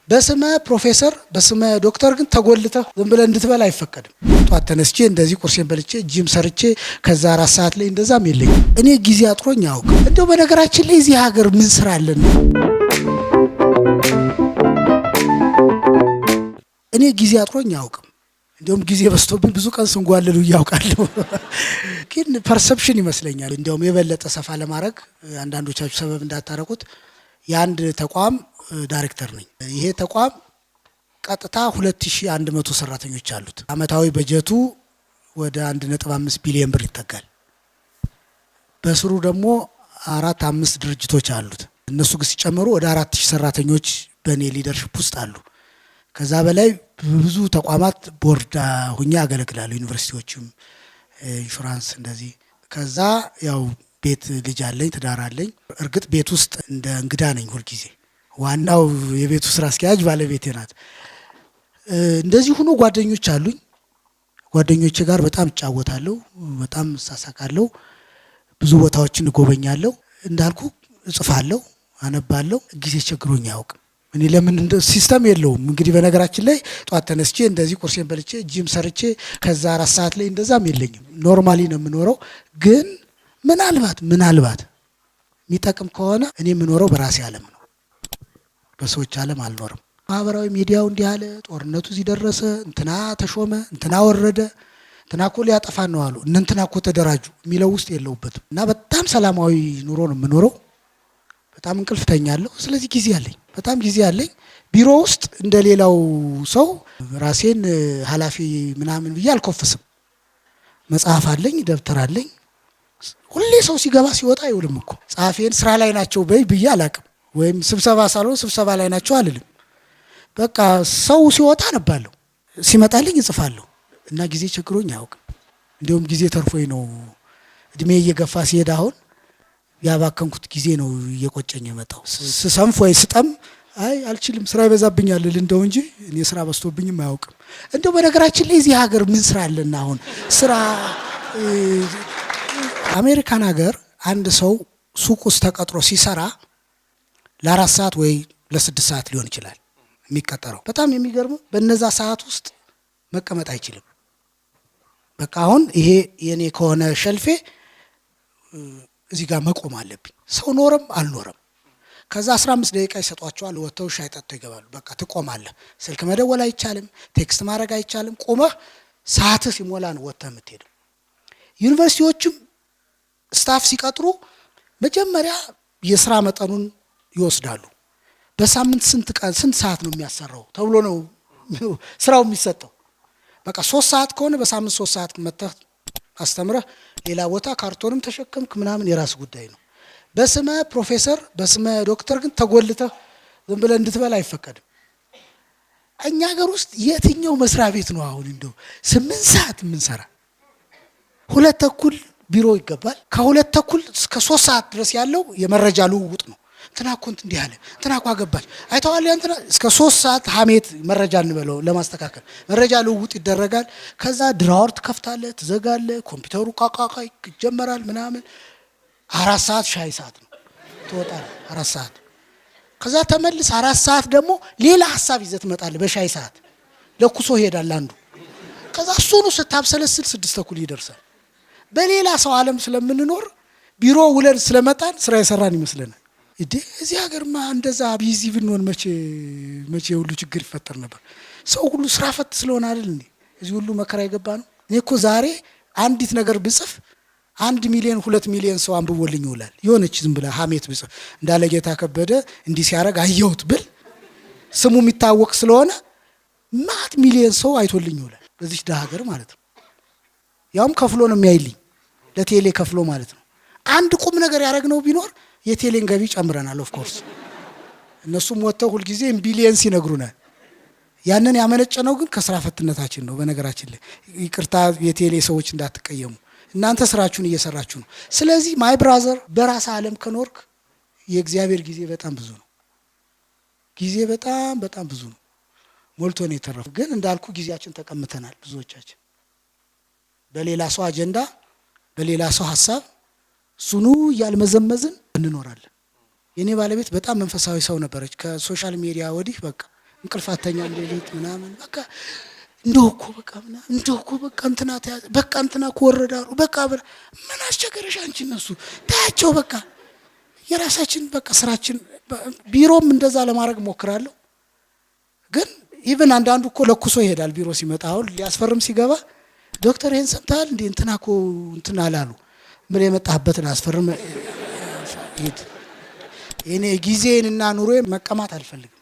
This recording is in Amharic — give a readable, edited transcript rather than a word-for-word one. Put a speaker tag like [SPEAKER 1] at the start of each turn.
[SPEAKER 1] በስመ ፕሮፌሰር፣ በስመ ዶክተር ግን ተጎልተህ ዝም ብለህ እንድትበላ አይፈቀድም። ጧት ተነስቼ እንደዚህ ቁርሴን በልቼ ጂም ሰርቼ ከዛ 4 ሰዓት ላይ እንደዛም የለኝም። እኔ ጊዜ አጥሮኝ አያውቅም። እንደው በነገራችን ላይ እዚህ ሀገር ምን ስራ አለን? እኔ ጊዜ አጥሮኝ አያውቅም። እንዲያውም ጊዜ በዝቶብኝ ብዙ ቀን ስንጓልሉ እያውቃለሁ። ግን perception ይመስለኛል። እንዲያውም የበለጠ ሰፋ ለማድረግ፣ አንዳንዶቻችሁ ሰበብ እንዳታረቁት፣ የአንድ ተቋም ዳይሬክተር ነኝ። ይሄ ተቋም ቀጥታ 2100 ሰራተኞች አሉት። አመታዊ በጀቱ ወደ 1.5 ቢሊዮን ብር ይጠጋል። በስሩ ደግሞ አራት አምስት ድርጅቶች አሉት። እነሱ ግን ሲጨመሩ ወደ 4000 ሰራተኞች በእኔ leadership ውስጥ አሉ። ከዛ በላይ ብዙ ተቋማት ቦርድ ሁኜ አገለግላለሁ። ዩኒቨርሲቲዎችም፣ ኢንሹራንስ እንደዚህ። ከዛ ያው ቤት፣ ልጅ አለኝ፣ ትዳር አለኝ። እርግጥ ቤት ውስጥ እንደ እንግዳ ነኝ ሁልጊዜ። ዋናው የቤቱ ስራ አስኪያጅ ባለቤቴ ናት። እንደዚህ ሆኖ ጓደኞች አሉኝ። ጓደኞቼ ጋር በጣም እጫወታለሁ፣ በጣም እሳሳቃለሁ፣ ብዙ ቦታዎችን እጎበኛለሁ። እንዳልኩ እጽፋለሁ፣ አነባለሁ። ጊዜ ቸግሮኝ አያውቅም። እኔ ለምን እንደ system የለውም። እንግዲህ በነገራችን ላይ ጧት ተነስቼ እንደዚህ ቁርሴን በልቼ ጂም ሰርቼ ከዛ 4 ሰዓት ላይ እንደዛም የለኝም። Normally ነው የምኖረው። ግን ምናልባት ምናልባት የሚጠቅም ከሆነ እኔ የምኖረው በራሴ ዓለም ነው፣ በሰዎች ዓለም አልኖርም። ማህበራዊ ሚዲያው እንዲህ አለ፣ ጦርነቱ እዚህ ደረሰ፣ እንትና ተሾመ፣ እንትና ወረደ፣ እንትና እኮ ሊያጠፋን ነው አሉ፣ እነ እንትና እኮ ተደራጁ የሚለው ውስጥ የለሁበትም እና በጣም ሰላማዊ ኑሮ ነው የምኖረው። በጣም እንቅልፍ ተኛለሁ። ስለዚህ ጊዜ አለኝ፣ በጣም ጊዜ አለኝ። ቢሮ ውስጥ እንደ ሌላው ሰው ራሴን ኃላፊ ምናምን ብዬ አልኮፍስም። መጽሐፍ አለኝ፣ ደብተር አለኝ። ሁሌ ሰው ሲገባ ሲወጣ አይውልም እኮ። ጸሐፊን ስራ ላይ ናቸው በይ ብዬ አላቅም፣ ወይም ስብሰባ ሳልሆን ስብሰባ ላይ ናቸው አልልም። በቃ ሰው ሲወጣ አነባለሁ፣ ሲመጣልኝ እጽፋለሁ እና ጊዜ ቸግሮኝ አያውቅም። እንዲሁም ጊዜ ተርፎኝ ነው፣ እድሜ እየገፋ ሲሄድ አሁን ያባከንኩት ጊዜ ነው እየቆጨኝ የመጣው። ስሰንፍ ወይ ስጠም አይ አልችልም፣ ስራ ይበዛብኛል ልል እንደው እንጂ እኔ ስራ በዝቶብኝም አያውቅም። እንደው በነገራችን ላይ እዚህ ሀገር ምን ስራ አለና አሁን ስራ? አሜሪካን ሀገር አንድ ሰው ሱቅ ውስጥ ተቀጥሮ ሲሰራ ለ4 ሰዓት ወይ ለ6 ሰዓት ሊሆን ይችላል የሚቀጠረው። በጣም የሚገርመው በነዛ ሰዓት ውስጥ መቀመጥ አይችልም። በቃ አሁን ይሄ የኔ ከሆነ shelf ኤ እዚህ ጋር መቆም አለብኝ፣ ሰው ኖረም አልኖረም። ከዛ 15 ደቂቃ ይሰጧቸዋል። ወጥተው ሻይ ጠጥተው ይገባሉ። በቃ ትቆማለህ። ስልክ መደወል አይቻልም፣ text ማድረግ አይቻልም። ቆመህ ሰዓትህ ሲሞላ ነው ወጥተህ የምትሄደው። ዩኒቨርሲቲዎችም staff ሲቀጥሩ መጀመሪያ የስራ መጠኑን ይወስዳሉ። በሳምንት ስንት ቀን ስንት ሰዓት ነው የሚያሰራው ተብሎ ነው ስራው የሚሰጠው። በቃ 3 ሰዓት ከሆነ በሳምንት 3 ሰዓት መጥተህ አስተምረህ ሌላ ቦታ ካርቶንም ተሸከምክ ምናምን የራስ ጉዳይ ነው። በስመ ፕሮፌሰር፣ በስመ ዶክተር ግን ተጎልተህ ዝም ብለህ እንድትበላ አይፈቀድም። እኛ ሀገር ውስጥ የትኛው መስሪያ ቤት ነው አሁን እንደው 8 ሰዓት የምንሰራ? 2:30 ቢሮ ይገባል። ከ2:30 እስከ 3 ሰዓት ድረስ ያለው የመረጃ ልውውጥ ነው። እንትና እኮ እንዲህ አለ፣ እንትና እኮ አገባች፣ አይተዋል። እንትና እስከ 3 ሰዓት ሀሜት መረጃ እንበለው ለማስተካከል መረጃ ልውውጥ ይደረጋል። ከዛ drawer ትከፍታለህ፣ ትዘጋለህ። ኮምፒውተሩ ቃቃቃ ይጀመራል ምናምን። 4 ሰዓት ሻይ ሰዓት ነው፣ ትወጣለህ 4 ሰዓት። ከዛ ተመልስ 4 ሰዓት ደግሞ ሌላ ሀሳብ ይዘህ ትመጣለህ። በሻይ ሰዓት ለኩሶ ይሄዳል አንዱ። ከዛ እሱኑ ስታብሰለስል 6:30 ይደርሳል። በሌላ ሰው ዓለም ስለምንኖር ቢሮ ውለን ስለመጣን ስራ የሰራን ይመስለናል። እንዴ፣ እዚህ ሀገርማ እንደዛ busy ብንሆን መቼ መቼ ሁሉ ችግር ይፈጠር ነበር? ሰው ሁሉ ስራ ፈት ስለሆነ አይደል እንዴ እዚህ ሁሉ መከራ የገባ ነው? እኔ እኮ ዛሬ አንዲት ነገር ብጽፍ 1 ሚሊዮን 2 ሚሊዮን ሰው አንብቦልኝ ይውላል። የሆነች ዝም ብለህ ሀሜት ብጽፍ፣ እንዳለ ጌታ ከበደ እንዲህ ሲያደርግ አየሁት ብል፣ ስሙ የሚታወቅ ስለሆነ ማት ሚሊዮን ሰው አይቶልኝ ይውላል። በዚች ደሃ ሀገር ማለት ነው። ያውም ከፍሎ ነው የሚያይልኝ፣ ለቴሌ ከፍሎ ማለት ነው። አንድ ቁም ነገር ያደረግነው ቢኖር የቴሌን ገቢ ጨምረናል። Of course እነሱም ወጥተው ሁልጊዜ billions ይነግሩናል። ያንን ያመነጨነው ግን ከስራ ፈትነታችን ነው። በነገራችን ላይ ይቅርታ የቴሌ ሰዎች እንዳትቀየሙ፣ እናንተ ስራችሁን እየሰራችሁ ነው። ስለዚህ my brother፣ በራስ ዓለም ከኖርክ የእግዚአብሔር ጊዜ በጣም ብዙ ነው። ጊዜ በጣም በጣም ብዙ ነው። ሞልቶ ነው የተረፈው። ግን እንዳልኩ ጊዜያችን ተቀምተናል። ብዙዎቻችን በሌላ ሰው አጀንዳ፣ በሌላ ሰው ሀሳብ እሱኑ እያልመዘመዝን እንኖራለን። የኔ ባለቤት በጣም መንፈሳዊ ሰው ነበረች። ከ social media ወዲህ በቃ እንቅልፍ አተኛም ሌሊት ምናምን፣ በቃ እንደው እኮ በቃ ምናምን፣ እንደው እኮ በቃ እንትና ተያዘ፣ በቃ እንትና እኮ ወረዳሉ፣ በቃ ምን አስቸገረሽ አንቺ? እነሱ ታያቸው፣ በቃ የራሳችን በቃ ስራችን። ቢሮም እንደዛ ለማድረግ ሞክራለሁ። ግን even አንዳንዱ እኮ ለኩሶ ይሄዳል ቢሮ ሲመጣ። አሁን ሊያስፈርም ሲገባ "ዶክተር፣ ይሄን ሰምተሃል እንዴ? እንትና እኮ እንትን አላሉ።" ምን የመጣህበትን አስፈርም ሂድ። እኔ ጊዜዬንና ኑሮዬን መቀማት አልፈልግም።